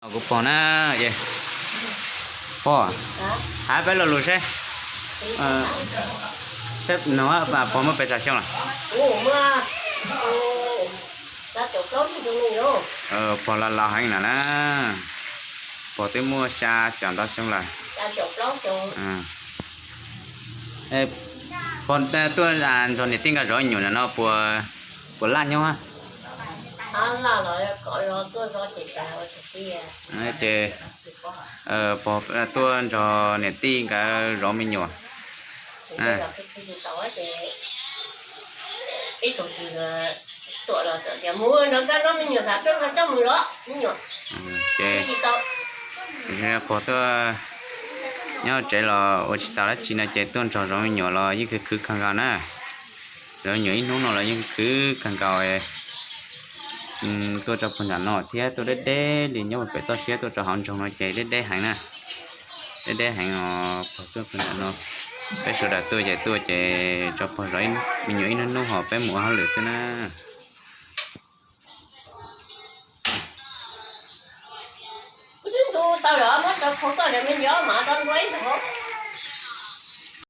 Kuv pog na, es pog, hais peb lo lus seb, seb no pog muaj pes tsawg xyoo lawm? Pog los laus heev no na, pog twb muaj xya caum ntau xyoo lawm. Pog tuaj nrog niam tij nkawd zov me nyuam no puas laj nyob? Ces pog tuaj nrog niam tij nkawd zov me nyuam. Ces pog tuaj nyob tsev los ua tsis tau dab tsi no ces tuaj nrog zov me nyuam los yeej khwv khwv kawg nkaus na. Zov me nyuam ib hnub no los yeej khwv kawg nkaus. Tuaj rau puag nram no thiab tuaj deb deb li nyob pem toj siab tuaj rau hauv nroog no ces deb deb heev na. Deb deb heev os, pog tuaj puag nram no. Peb sawv daws tuaj ces tuaj ces rau pog zov me nyuam ib hnub hnub ho peb mus ua hauj lwm xwb na. Kuv twb ntxhov tau lawm, muab rau khau txoj niag me nyuam mas rau ntua ib nthos.